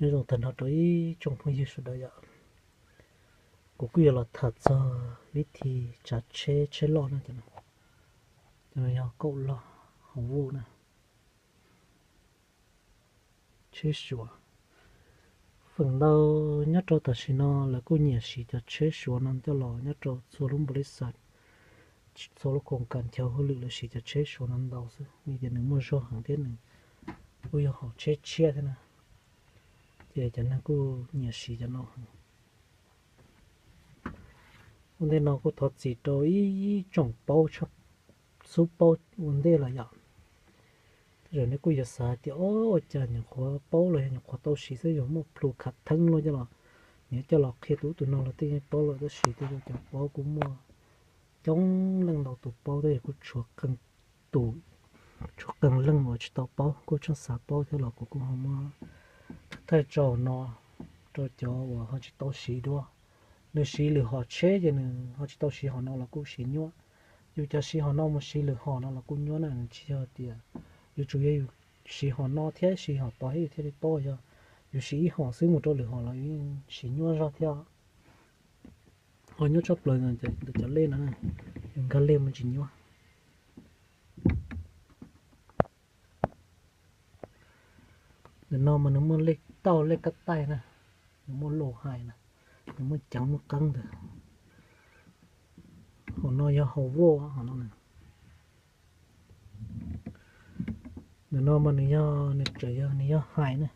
Nyob zoo tag nrho rau ib tsoom phooj ywg sawv daws yom. Kuv kuj yuav los tham txog vib thi tsav tsheb, tsheb loj no, cov no yog kaum loj hauv vuj na, tsheb Suav. Feem ntau nyob rau tam sim no lawv kuj nyiam siv cov tsheb Suav no coj los nyob rau txhua lub npaus lis xas, txhua lub koom kas chaw hauj lwm lawv siv cov tsheb Suav no ntau xwb, vim tias nws muaj zog heev thiab nws kuj yog hauv tsheb tshiab thiab na, ces cov neeg kuj nyiam siv cov no heev. Ua ntej no kuj thov txim rau ib tsoom paub xub paub ua ntej los yom. Tej zaum nej kuj yuav xav tias, o, ua cas nyuam qhuav paub los yog nyuam qhuav tau siv xwb, yuav muaj plhus khav theeb luaj coj los, nws coj los qhia tus ub tus no los tej yeej paub lawm, tab sis tej zaum cov paub kuj muaj coob leej ntau tus paub, tab sis kuj tshuav qee tus, tshuav qee leej uas tsis tau paub, kuj tseem xav paub thiab los kuv kuj ho muab thaij tso no rau cov uas ho tsis tau siv dua. Nws siv lwm hom tsheb ces nws ho tsis tau siv hom no los kuj siv nyuaj. Yus cov siv hom no mus siv lwm hom no los kuj nyuaj na, nws tsis yog tias yuav tsum yog yus siv hom no thiab siv hom tod thiab yus thiaj li paub, yog yus siv ib hom xwb mus rau lwm hom los yus yeej siv nyuaj zog thiab. Ho nyuaj tshaj plaws ntawm cov lej no, yus nkag lej mas tsis nyuaj. Ntawm no mas nws muaj lej tauj lej kab taij na, nws muaj lus hais na, nws muaj ceev muaj qeeb ntawd. Hom no yog hom vuj hom no. Ntawm no mas nws yog, nws tseem yog, nws yog hais na.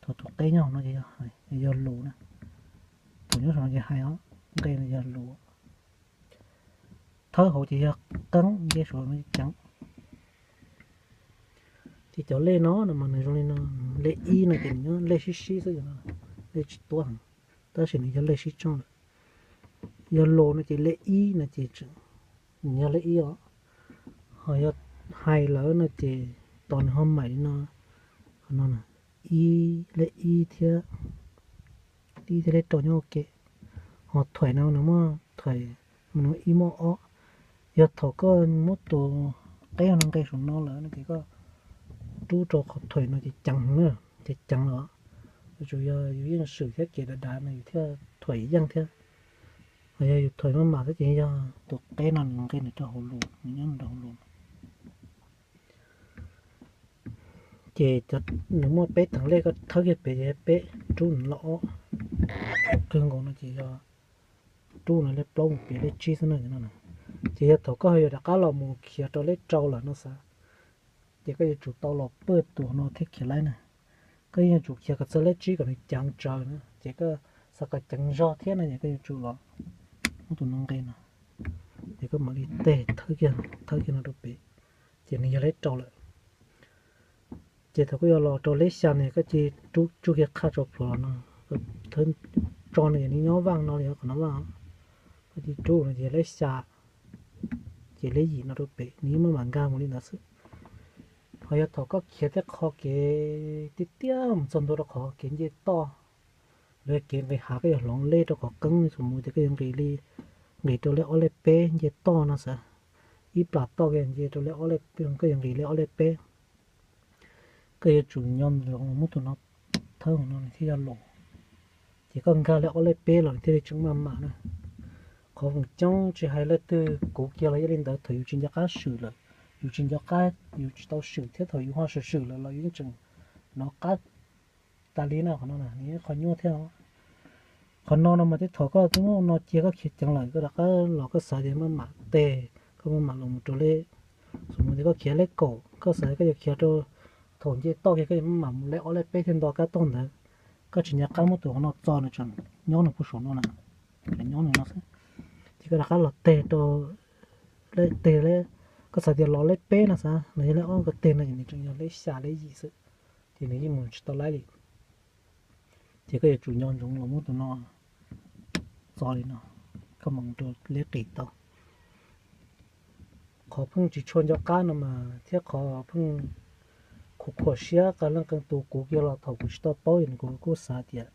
Thaum tus qeb nyob hauv no ces yog hais, yog lus na. Thaum nyob saum no ces hais os, nqe no yog lus. Thawb hauv ces yog qeeb, nce saum no ceev. Ces cov lej no no mas nws zoo li no, lej ib no ces nws nyob lej sib sib xwb, lej tsis tuab heev, tab sis nws yog lej sib tshooj lawm. Yog lus no ces lej ib no ces nws yog lej ib os. Ho yog hais lawm no ces tos nws ho maim li no, qhov no, ib, lej ib thiab, ib thiab lej rau nyob ua ke. Ho thuaim no nws muaj thuaim, ib muaj ob. Yog thaum koj muab tus qeb no nqe saum no lawm no ces koj rub rau qhov thuaim no ces ceev na, ces ceev lawm. Yuav tsum yog yus yeej swm thiab kev dav dav no yus thiaj thuaim yeej thiab. Ho yog yus thuaim maj mam xwb ces yog tus qeb no nws nqe nws rau hauv lus, nws nyob nws rau hauv lus. Ces nws muaj peb theem lej, koj thawb kiag pem ces peb, rub nws loj ob. Kawg nkaus no ces yog rub nws lej plaub mus pem lej tsib xwb na. Ces yog thaum koj yuav rov qab los mus khiav rau lej rau lawm no xav, ces koj yuav tsum tau los pawj tus no thiab khiav laib na. Koj yeej yuav tsum khiav kom txog lej tsib kom nws ceev tsawv na, ces koj xav kom ceev zog thiab no ces koj yuav tsum los muab tus no nqe no, ces koj mam li tes thawb kiag, thawb kiag no rau pem, ces nws yog lej rau lawm. Ces thaum koj yuav los rau lej xya no koj cia li rub tsuj kiag qhaj tso plhuav los no, thawb tso no ces nws nyob vaj no li, qhov no vaj, koj cia li rub no ces lej xya, ces lej yim no rau pem, nws yeej maj mam nkag mus li ntawd xwb. Ho yog thaum koj khiav tej qhov kev tiaj tiaj mus txog ntua rau qhov kev nce toj, lawv kev nqis hav koj yuav hloov lej rau qhov qeeb xus mus ces koj yuav nqis li, nqis rau lej ob lej peb nce toj no xav. Ib plam toj koj yuav nce rau lej ob lej, koj yuav nqis lej ob lej peb. Koj yuav tsum nyob ntsoov muab tus no thawb no nws thiaj yog lus. Ces koj nkag lej ob lej peb los nws thiaj li tseem maj mam na. Qhov feem coob tsis hais leej twg kuv kiag los yog li ntawd, thaum yus tsis nco qab swm lawm, yus tsis nco qab, yus tsis tau swm thiab thaum yus ho swm swm lawm los yus yeej tseem hnov qab tas li na. Qhov no nws yog qhov nyuaj thiab. Qhov no no mas tej thaum koj twb muab no cia koj khiav ceev lawm koj rov qab los koj xav tias maj mam tes, koj maj mam los mus rau lej, xus mus tias koj khiav lej kaum koj xav koj yuav khiav rau thaum nce toj kiag koj yuav maj mam mus lej ob lej peb thiaj nto kab toj ntawd. Koj tsis nco qab muab tus qhov no txo nws tseem nyob nws puag saum no na, nyob nws no xwb. Ces koj rov qab los tes rau lej, tes lej, koj xav tias los lej peb no xav los yog lej ob koj tes no ces nws tseem yog lej xya lej yim xwb, ces nws yeej mus tsis tau laib li. Ces koj yuav tsum nco ntsoov los muab tus no txo li no, koj mam mus rau lej qis tau. Qhov pheej tsis tshua nco qab no mas thiab qhov pheej khuam khuam siab qee leej qee tus, kuv kiag los thaum kuv tsis tau paub es kuv kuj xav tias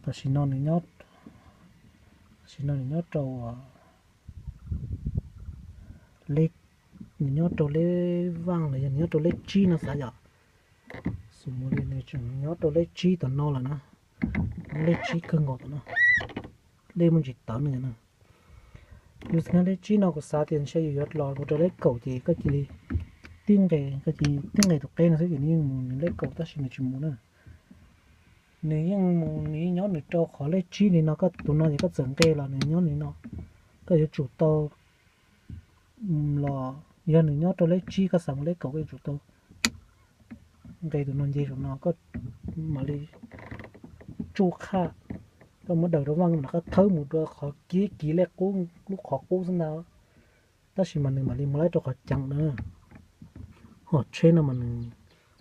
tam sim no nws nyob, tam sim no nws nyob rau, nws nyob rau lej vaj los yog nws nyob rau lej tsib no xav yom. Tus muas li nws tseem nyob rau lej tsib tom no lawm na, lej tsib kawg nkaus tom no, lej muaj ntsis tawv no na. Yus txhia lej tsib no kuv xav tias ntshe yus yuav los mus rau lej kaum ces koj cia li tib nqes, koj cia li tib nqes tus qeb no xwb ces nws yeej mus nws lej kaum tab sis nws tsis mus na. Nws yeej mus, nws yeej nyob nws rau qhov lej tsib li no, koj tus no ces koj txawm nqes los nws nyob li no, koj yuav tsum tau los, yog nws nyob rau lej tsib koj xav mus lej kaum koj yuav tsum tau nqes tus no nce saum no, koj mam li tsuj qhaj, koj muab daws rau vaj no koj thawb mus rau qhov kiv kiv lej qub, lub qhov qub xwb ntag. Tab sis mas nws mam li mus laib rau qhov ceev na. Hom tsheb no mas nws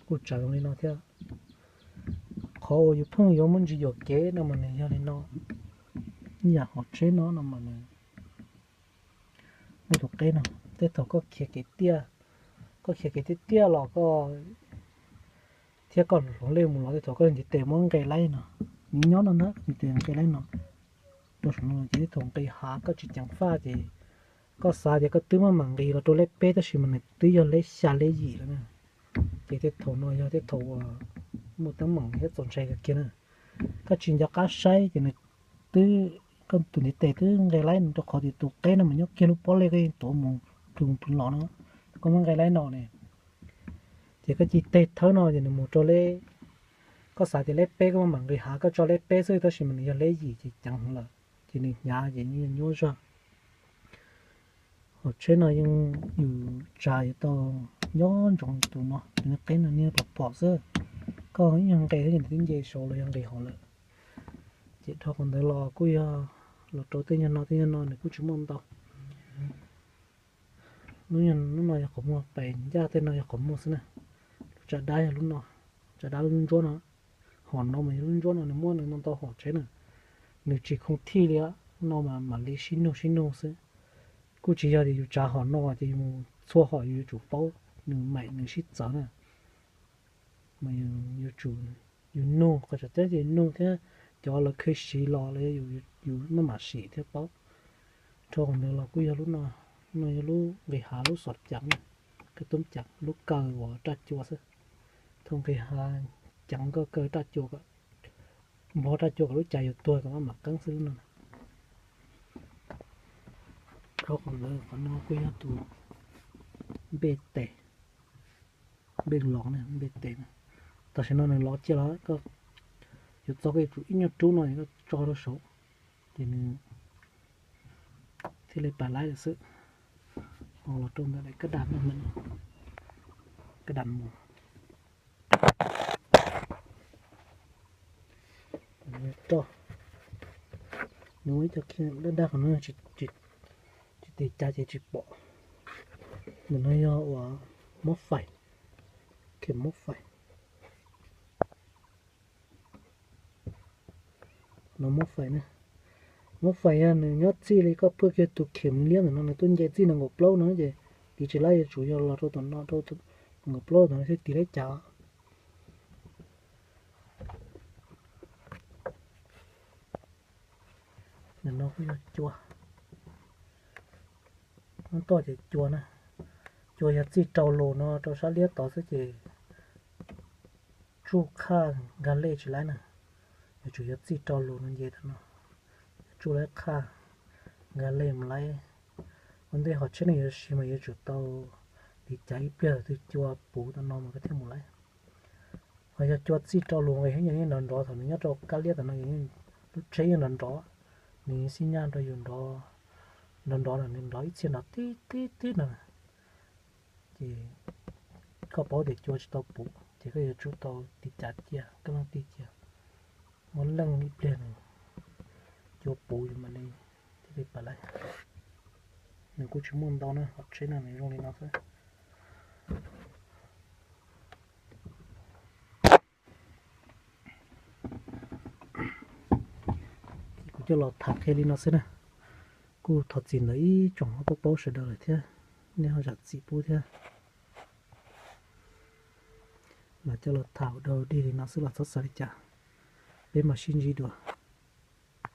kuj tsav zoo li no thiab. Qhov uas yus pheej yuav muab ntsis yuam kev no mas nws yog li no, ib yam hom tsheb no no mas nws muaj tus qeb no, tej thaum koj khiav kev tiaj, koj khiav kev tiaj tiaj los koj thiab koj hloov lej mus los tej thaum koj ntiv tes muab nqes laib no, nws nyob no na, ntiv tes nqes laib no, rau saum no ces tej thaum nqis hav koj tsis ceev faj ces koj xav tias koj twb muab mam nqis los rau lej peb tab sis mas nws twb yog lej xya lej yim lawm na. Ces tej thaum no yog tej thaum uas muaj teeb meem thiab txaus ntshai kawg kiag na. Koj tsis nco qab saib ces nws twb, koj tus ntiv tes twb nqes laib rau qhov tias tus qeb no mas nyob kiag lub pob lej koj yeej tuav mus plws mus plws los no, koj muab nqes laib no ne. Ces koj cia li thawb no ces nws mus rau lej, koj xav tias lej peb koj muab mam nqis hav koj tso lej peb xwb tab sis mas nws yog lej yim ces ceev heev lawm, ces nws hnyav ces nyuaj zog. Hom tsheb no yeej yus tsav yuav tau nyob ntsoov tus no, tus niag qeb no niag pom pom xwb. Koj ib nyuag nqes xwb ces nws twb nce saud los yog nqis hauv lawm. Ces dhau qhov ntawd los kuj yog los rau tej nyuag no tej nyuag no nws kuj tsis muaj ntau. Lub no yog qhov muag, pem ncaj tej no yog qhov muag xwb na. Lub tsab dab yog lub no, tsab dab lub ntsuab no. Hom no mas yog lub ntsuab no nws muab nws no ntau hom tsheb na, nws tsis khoo thij li. No mas mam li sib nug sib nug xwb. Kuj tsis yog tias yus tsav hom no ces yus mus txhua hom yus yuav tsum paub, nws maim nws sib txawv na. Mas yus tsum, yus nug qhov tseem ceeb ces yus nug thiab cov lawv khw siv los los yus maj mam sim thiab paub. Dhau qhov ntawd los kuj yog lub no, no yog lub nqis hav lub xom ceev na, kab tub ceev lub kaw uas raj cua xwb. Thaum nqis hav ceev koj kaw raj cua kom, npog raj cua kom lub cav yuav tuag kom maj mam qeeb xwb lub no. Dhau qhov ntawd qhov no kuj yog tus npej tes, npej los na, npej tes na. Tam sim no nws los cia los koj yuav txog koj yuav tsum ib nyuag rub no koj tso rau saud ces nws thiaj li pais laib lawm xwb. Ho los rau ntawm daim kab dam, kab dam mus rau, nws ua ib co dab dab qhov no tsis tiv cav ces tsis pom. Ntawm no yog uas mob fais, khem mob fais. No mob fais na, mob fais yog nws nyob txij li koj phuaj kiag tus khem liab ntawm no nws tuaj nce txij nees nkaum plaub no ces tiv tsis laib, yuav tsum yog los rau tom no, rau nees nkaum plaub tom no thiaj tiv laib cav. Ntawm no kuj yog cua, muab toj ces cua na. Cua yog txij rau lus no rau sab liab tod xwb ces tsuj qhaj nkag lej tsis laib na. Yuav tsum yog txij rau lus no nce tom no, tsuj laib qhaj nkag lej mus laib. Ua ntej hom tsheb no yuav siv mas yuav tsum tau tiv cav ib pliag twg cua puv tom no mas koj thiaj mus laib. Ho yog cua txij rau lus nqis heev, nrov nrov thaum nws nyob rau kab liab tom no, lub tsheb yeej nrov nrov, nws xib nyaj rau yus nrov nrov no, nws nrov ib txhia nrov tib tib tib no. Ces koj paub tias cua tsis tau puv ces koj yuav tsum tau tiv cav cia, koj leej tig cia, muab leej ib pliag nws cua puv yus mam li thiaj li pais laib. Nws kuj tsis muaj ntau na, hom tsheb no nws zoo li no xwb. Ces kuv coj los tham qhia li no xwb na. Kuj thov txim ntawm ib tsoom paub paub sawv daws lawm thiab, nej ho zam txim pub thiab. Los coj los tham ua dog dig li no xwb los txhob xav li cas. Peb mam sib ntsib dua.